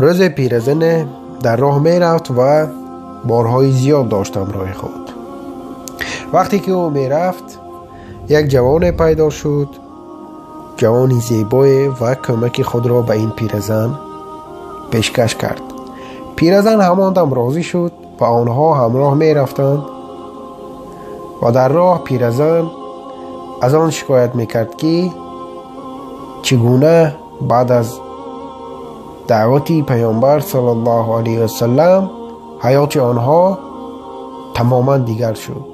Рӯзе пиразане дар роҳ мерафт ва борҳои зиёд дошт ҳамроҳи худ. Вақте ки ӯ мерафт, як ҷавоне пайдо шуд, ҷавони зебое, ва кӯмаки худро ба ин пиразан пешкаш кард. Пиразан ҳамон дам розӣ шуд ва онҳо ҳамроҳ мерафтанд ва дар роҳ пиразан аз он шикоят мекард, ки чӣ гуна баъд аз даъвати паёмбар саллаллоҳу алайҳи васаллам ҳаёти онҳо тамоман дигар шуд.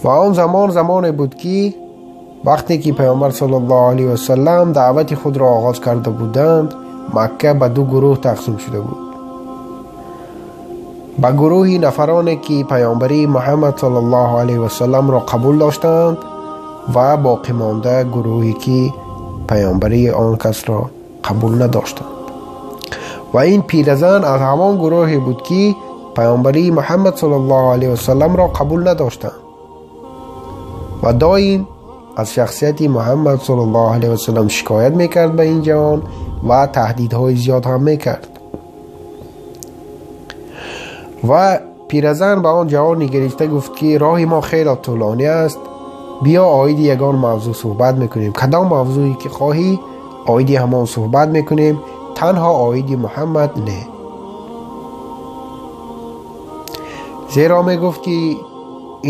Ва он замон замоне буд, ки вақте ки паёмбар саллаллоҳу алайҳи васаллам даъвати худро оғоз карда буданд, Макка ба ду гурӯҳ тақсим шуда буд. Ба гурӯҳи нафароне ки паёмбарии Муҳаммад саллаллоҳу алайҳи васалламро қабул доштанд ва боқимонда гурӯҳе ки паёмбарии он касро қабул надоштанд. Ва ин пиразан аз ҳамон гурӯҳе буд, ки паёмбарии Муҳаммад саллаллоҳу алайҳи васалламро қабул надоштанд ва доим аз шахсияти Муҳаммад саллаллоҳу алайҳи васаллам шикоят мекард ба ин ҷавон ва таҳдидҳои зиёд ҳам мекард. Ва пиразан ба он ҷавон нигариста гуфт, ки роҳи мо хеле тӯлонӣ аст, биё оиди ягон мавзӯъ суҳбат мекунем. Кадом мавзӯе ки хоҳӣ, оиди ҳамон суҳбат мекунем, танҳо оиди Муҳаммад не. Зеро мегуфт, ки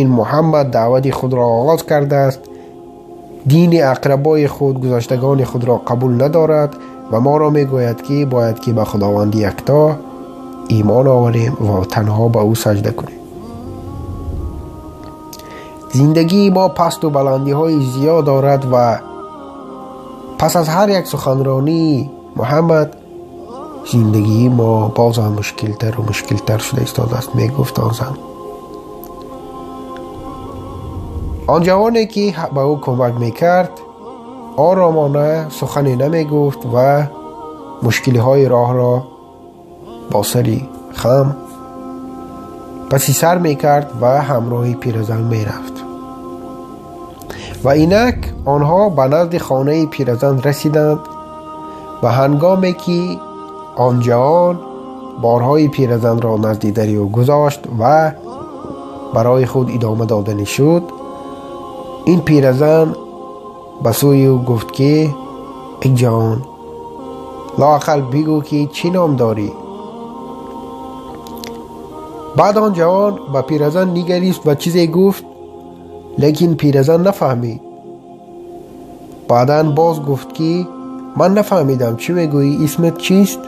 ин Муҳаммад даъвати худро оғоз кардааст, дини ақрабои худ, гузаштагони худро қабул надорад ва моро мегӯяд, ки бояд ки ба Худованди якто имон оварем ва танҳо ба ӯ саҷда кунем. Зиндагии мо пасту баландиҳои зиёд дорад ва пас аз ҳар як суханронии Муҳаммад зиндагии мо боз ҳам мушкилтару мушкилтар шуда истодааст, мегуфт он зан. Он ҷавоне ки ба ӯ кӯмак мекард, оромона сухане намегуфт ва мушкилиҳои роҳро бо сари хам паси сар мекард ва ҳамроҳи пиразан мерафт. Ва инак онҳо ба назди хонаи пиразан расиданд ва ҳангоме ки он ҷавон борҳои пиразанро назди дари ӯ гузошт ва барои худ идома доданӣ шуд, ин пиразан ба сӯи ӯ гуфт, ки эй ҷавон, лоақал бигӯ, ки чӣ ном дорӣ? Баъд он ҷавон ба пиразан нигарист ва чизе гуфт, лекин пиразан нафаҳмид. Баъдан боз гуфт, ки ман нафаҳмидам, чӣ мегӯӣ, исмат чист?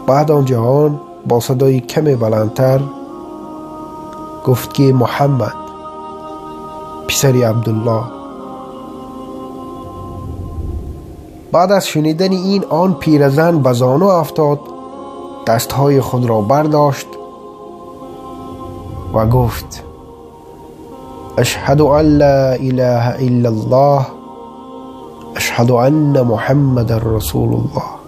Баъд он ҷавон бо садои каме баландтар гуфт, ки Муҳаммад, писари Абдуллоҳ. Баъд аз шунидани ин он пиразан ба зону афтод, дастҳои худро бардошт ва гуфт: ашҳаду ан ла илаҳа иллаллоҳ, ашҳаду анна муҳаммадан расулуллоҳ.